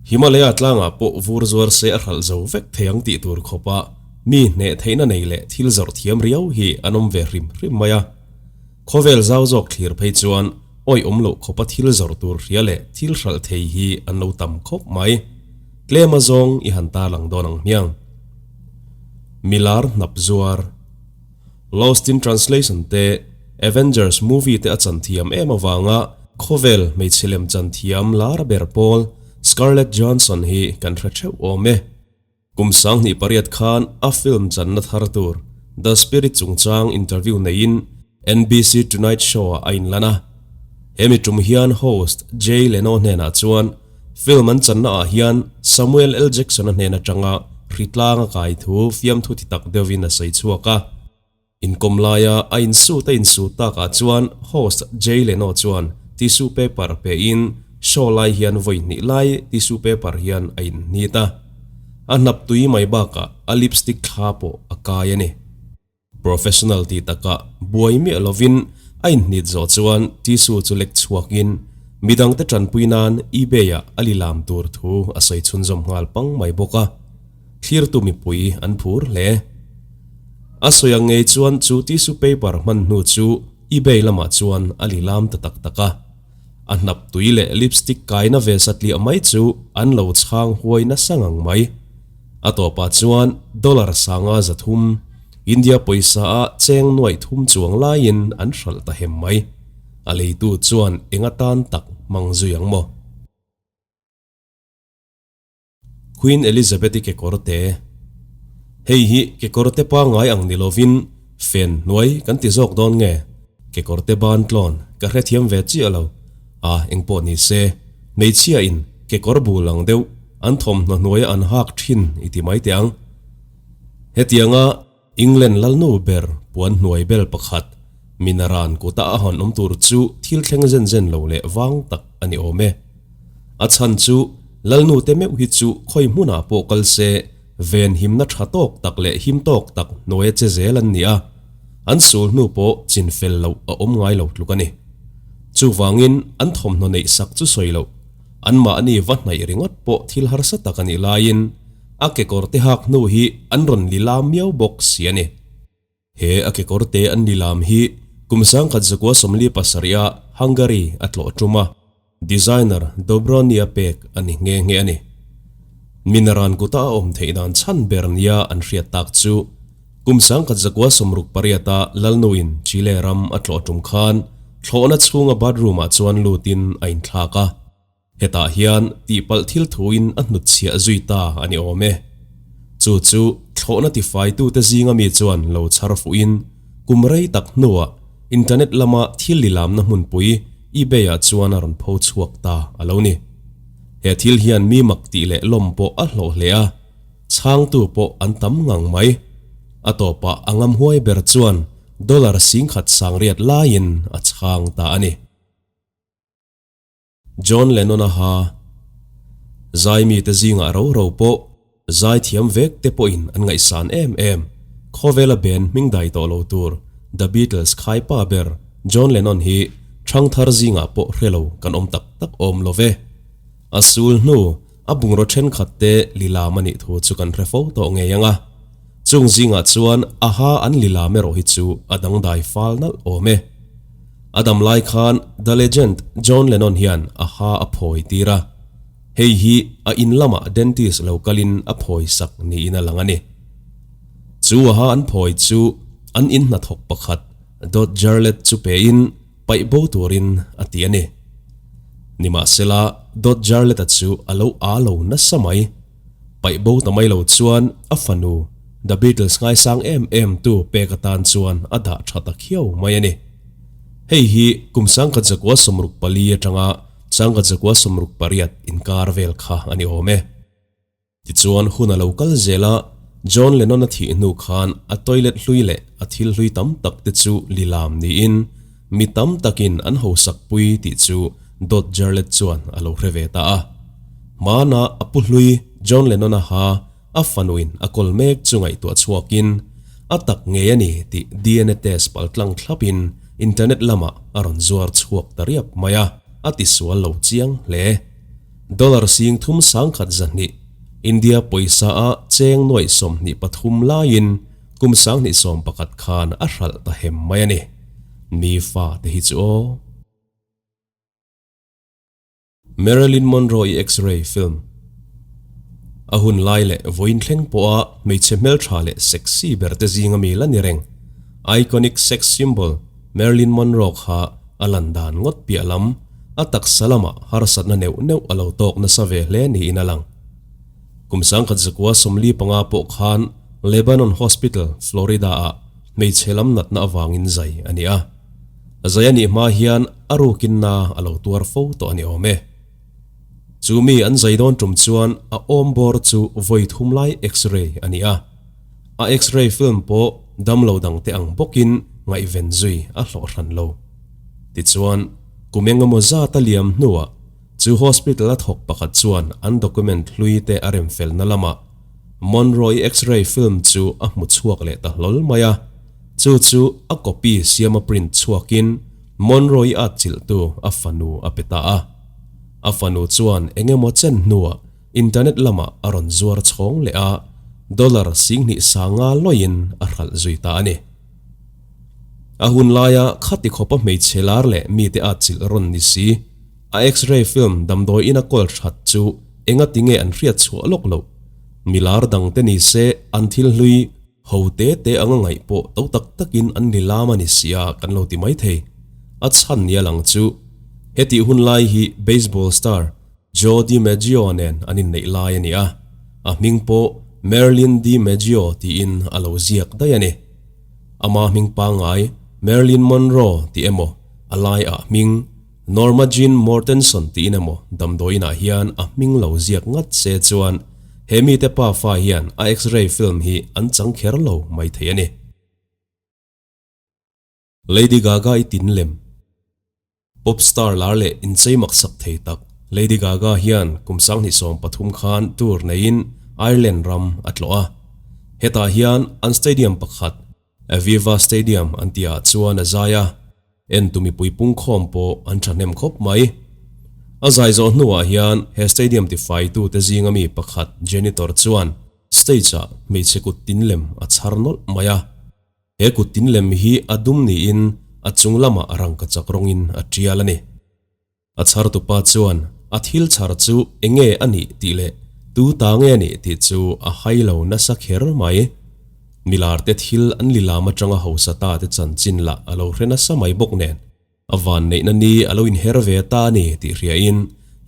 Himalaya tlangah pawh vur zuar se a hralh zo vek thei ang tih tur khawpa mi hneh theihna nei leh thil zawrh thiam riau hi an awm ve hrim hrim mai a. Khawvel zau zawk thlir phei chuan awih awm loh khawpa thil zawrh tur hria leh thil hralh thei hi an lo tam khawp mai. Tlem a zawng i han tarlang dawn ang hmiang. Milar hnap zuar. Lost in Translation te Avengers movie te a chan thiam em avanga khawvel hmeichhe lem chan thiam lar ber pawl Scarlett Johansson hi kan hre theuh awm e. Kum 2008 khan a film channa thar tur The Spirit chungchang interview neiin NBC Tonight Show-ah a inlan a. Hemi tum hian host Jay Leno hnenah chuan film an channa ah hian Samuel L. Jackson-a hnen atanga hritlang a kai thu fiamthu ti tak deuhin a sawi chhuak a. Inkawm laia a insut a insut takah chuan host Jay Leno chuan tissue paper pein show lai hian vawi hnih lai tissue paper hian a inhnit a. A hnap tui mai bakah a lipstick thla pawh a kai a ni. Professional tih takah buai miah lovin a inhnit zawh chuan tissue chu lek chhuakin midangte tanpui nan eBay-ah a lilam tur thu a sawi chhunzawm nghal pang mai bawk a, thlirtu mipui an phur hle. A sawi ang ngei chuan chu tissue paper hman hnu chu eBay lamah chuan a lilam ta tak tak a. A hnap tui leh lipstick kaina ve satliah mai chu an lo chhang huai nasa ngang mai. A tawpah chuan dollar 300, India pawisa a cheng nuaih thum chuang laiin an hralh ta hem mai. A leitu chuan eng atan tak hmang zui ang maw? Queen Elizabeth-i kekawrte Hei hi kekawrte pangngai ang ni lovin fen hnuai kan ti zawk dawn nge? Kekawrte ban tlawn ka hrethiam ve chiah lo. A, engpawh ni se, hmeichhia-in kekawr bul ang deuh an thawmhnaw hnuaia an hak thin i ti mai teh ang. Hetianga England lalnu ber puan hnuai bel pakhat Minaran kuta a han awm tur chu thil thleng zen zen lo leh vang tak a ni awm e. A chhan chu lalnu te meuh hi chu khawi hmunah pawh kal se ven himna tha tawk tak leh him tawk tak hnuaia che zel an ni a, an sul hnu pawh chin fel loh a awm ngai lo tluk a ni. Chuvangin an thawmhnaw neih sak chu sawi loh, anmahni va hnaih ringawt pawh thil harsa tak a nih laiin a kekawr te hak hnu hi an rawn lilam miau bawk si a ni. He a kekawr te an lilam hi kum 1947 a Hungary a tlawh tum a, designer Dobronya pek a ni nghe nghe a ni. Minaran kuta a awm theih dan chhan ber nia an hriat tak chu kum 1968 a Lalnuin Chile ram a tlawh tum khan thlawhna chhunga bathroom ah chuan lutin a inthlak a. Hetah hian tihpalh thil thuin a hnutchhiah zui ta a ni awm e. Chu chu thlawhna tifaitute zinga mi chuan lo chhar fuhin kum rei tak hnuah internet lama thil lilamna hmunpui eBay-ah chuan a rawn pho chhuak ta a lo ni. He thil hian mi mak tih leh lawm pawh a hlawh hle a, chhangtu pawh an tam ngang mai. A tawpah a ngam huai ber chuan dollar 10,000 sangriat laiin a chhang ta a ni. John Lennon-a ha zai mite zingah ro ro pawh zai thiam vek te pawhin an ngaihsan em em. Khawvela ben hming dai tawh lo tur The Beatles khai pa ber John Lennon hi thangthar zingah pawh hre lo kan awm tak tak awm lo ve. A sul hnu a bungraw thenkhat te lilam a nih thu chu kan hre fo tawh ngei ang a. Chung zingah chuan a ha an lilam erawh hi chu a dangdai fal nalh awm e. A dam lai khan The Legend John Lennon hian a ha a phawi tir a, hei hi a in lamah dentist lo kalin a phawi sak niin a lang a ni. Chu a ha an phawi chu an in hnathawk pakhat Dot Jarlett chu pein paih bo turin a ti a ni. Nimahsela Dot Jarlett-a chu a lo aa lo nasa mai. Paih bo ta mai lo chuan a fanu The Beatles ngaisang em em tu pek atan chuan a dah tha ta khiau mai a ni. Hei hi kum 1964 atanga 1968 inkar vel kha a ni awm e. Tichuan hun a lo kal zel a, John Lennon a thih hnu khan a toilet hlui leh a thil hlui tam tak te chu lilam niin mi tam takin an hausak pui tih chu Dot Jarlett chuan a lo hre ve ta a. Hmana a pu hlui John Lennon-a ha a fanuin a kawl mek chu ngaihtuah chhuakin a tak ngei a ni tih DNA test pal tlang thlapin internet lamah a rawn zuar chhuak ta riap mai a, a tisual lo chiang hle. Dollar sing thum sangkhat zahnih, India pawisa a cheng nuaih 23 laiin kum 2011 khan a hralh ta hem mai a ni. Mi fa te hi chu aw. Marilyn Monroe i X-ray film. A hun lai leh vawiin thleng pawha hmeichhe hmeltha leh sexy ber te zinga mi la ni reng. Iconic sex symbol Marilyn Monroe kha a lan dan ngawt piah lam, a taksa lamah harsatna neuh neuh a lo tawk nasa ve hle niin a lang. Kum 1945 pawh khan Lebanon Hospital, Florida-ah hmeichhe lam natna avangin zai a ni a. Zai a nih hma hian a rukin na a lo tuar fo tawh a ni awm e. Chu mi an zai dawn tum chuan a awm bawr chu vawi thum lai X-ray a ni a. A X-ray film pawh damlo dangte ang bawkin ngaihven zui a hlawh hran lo. Tichuan, kum eng emaw zat a liam hnuah chu hospital a thawk pakhat chuan an document hlui te a remfelna lamah Monroe-i X-ray film chu a hmu chhuak leh ta hlawl mai a. Chu chu a copy siama print chhuakin Monroe-i atchilhtu a fanu a pe ta a. A fanu chuan eng emaw chen hnuah internet lamah a rawn zuar chhawng leh a, dollar 2000 sanga lawiin a hralh zui ta a ni. A hun laia khati khawpa hmeichhe lar leh mite atchilh rawn ni si, a X-ray film damdawiin a kawl that chu engati nge an hriat chhuah lawk loh? Mi lar dangte ni se an thil hlui Ho te te anga ngaih pawh to tak takin an ni lam a ni sia kan lo ti mai thei. A chhan ni a lang chu hetih hun lai hi baseball star Joe DiMaggio nen an inneih lai a ni a, a hming pawh Marilyn DiMaggio tiin a lo ziak daih a ni. Ama hming pangngai Marilyn Monroe tih emaw a laiah hming Norma Jean Mortenson tiin emaw damdawiinah hian a hming lo ziak ngat se chuan he mite pafa hian a X-ray film hi an chang kher lo mai thei a ni. Lady Gaga i tin lem. Pop star lar leh inchei maksak thei tak Lady Gaga hian kum 2013 khan tour neiin Ireland ram a tlawh a. Hetah hian an stadium pakhat Aviva Stadium an tihah chuan a zai a. Entu mipui pungkhawm pawh an thahnem khawp mai. A zai zawh hnuah hian he stadium tifaitute zinga mi pakhat janitor chuan stage-ah hmeichhe kut tin lem a chhar nawlh mai a. He kut tin lem hi a dum niin a chung lamah rangkachak rawngin a tial a ni. A chhartupa chuan a thil chhar chu enge a nih tih leh tu ta nge a nih tih chu a hai lo nasa kher mai. Milarte thil an li lam atanga hausa ta te chanchin lah a lo hre nasa mai bawk nen a vanneihna ni a lo inher ve ta a ni tih hriain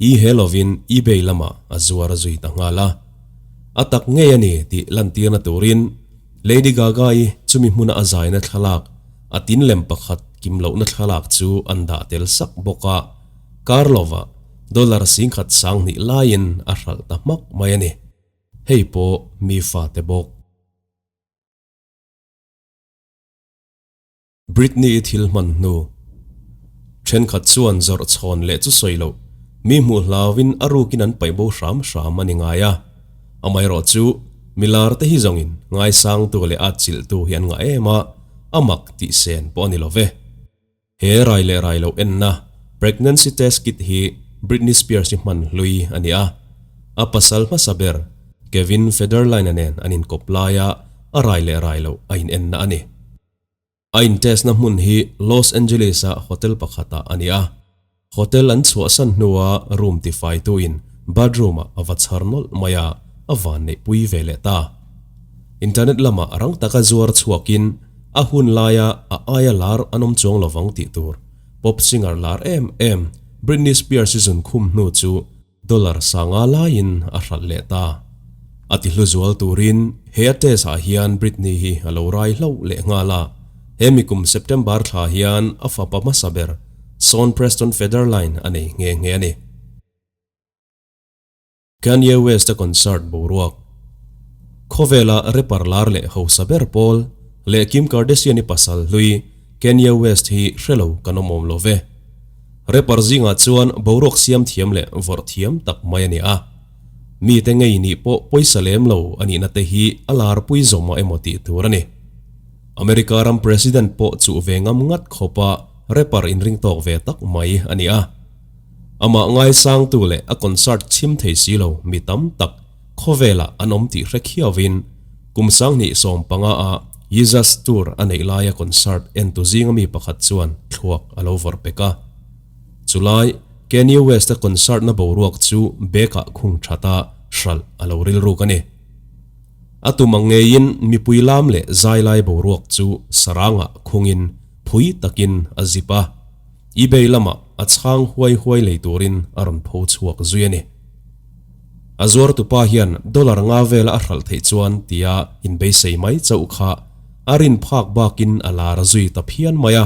i he lovin eBay lamah a zuar zui ta nghal a. A tak ngei a ni tih lantirna turin Lady Gaga-i chumi hmuna a zaina thlalak A tin lem pakhat kim lohna thlalak chu an dah tel sak bawk a, kar lovah dollar 10,000 sanghnih laiin a hralh ta hmak mai a ni. Hei pawh mi fate bawk. Britney-i thil hman hnu. Thenkhat chuan zawrh chhawn leh chu sawi loh, mi hmuh hlauin a rukin an paih bo hram hram a ni ngai a. Amaherawhchu, milar te hi zawngin ngaisangtu leh atchilhtu hi an ngah em a, a mak tih sen pawh a ni lo ve. He rai leh rai loh enna, pregnancy test kit hi Britney Spears hi hman hlui a ni a. A pasal hmasa ber, Kevin Federline-a nen an inkawp laia a rai leh rai loh a inenna a ni. A intest-na hmun hi Los Angeles-a hotel pakhatah a ni a. Hotel an chhuahsan hnua room tifaituin bathroom-ah a va chhar nawlh mai a, a van neihpui ve leh ta. Internet lamah rang taka zuar chhuakin a hun laia a aia lar an awm chuang lovang tih tur pop singer lar em em Britney Spears-i zun khum hnu chu Dollar sanga laiin a hralh leh ta. A ti hlu zual turin he a test ah hian Britney hi a lo rai hlauh leh nghal a, he mi kum September thla hian a fapa hmasa ber Sean Preston Federline a nei nghe nghe a ni. Kanye West a concert boruak Khawvela rapper lar leh hausa ber pawl leh Kim Kardashian-i pasal hlui Kanye West hi hrelo kan awm awm lo ve. Rapper zingah chuan boruak siam thiam leh vawrh thiam tak mai a ni a. Mite ngei nih pawh pawisa lem lo a nihna te hi a larpui zawm a emaw tih tur a ni. America ram President pawh chuh ve ngam ngat khawpa rapper inring tawk ve tak mai a ni a. Amah ngaisangtu leh a concert chhim thei si lo mi tam tak khawvelah an awm tih hre khiauin kum 2015 a Yeezus Tour a neih laia concert entu zinga mi pakhat chuan thluak a lo vawrh pek a. Chulai Kanye West-a concert na boruak chu bag-ah khung that a hralh a lo rilruk a ni. A tum ang ngeiin mipui lam leh zai lai boruak chu sarangah khungin phui takin a zip a. eBay lamah a chhang huai huai lei turin a rawn pho chhuak zui a ni. A zuartupa hian dollar nga vela a hralh theih chuan tia inbeisei mai chauh kha a rin phak bakin a lar zui ta phian mai a.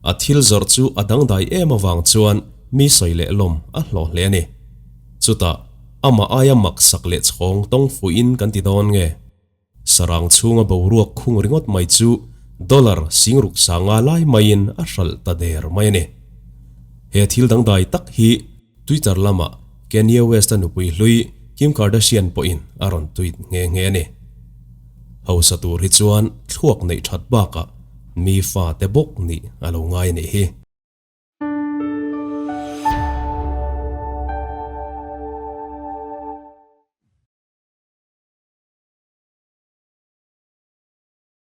A thil zawrh chu a dangdai em avang chuan mi sawi leh lawm a hlawh hle a ni. Chutah amah aia mak sak leh chhawng tawng fuihin kan ti dawn nge? Sarang chhunga boruak khung ringawt mai chu dollar singruk sanga lai maiin a hralh ta der mai a ni. He thil dangdai tak hi Twitter lamah Kanye West-a nupui hlui Kim Kardashian pawhin a rawn tweet nghe nghe a ni. Hausa tur hi chuan thluak neih that bakah mi fate bawk nih a lo ngai a nih hi.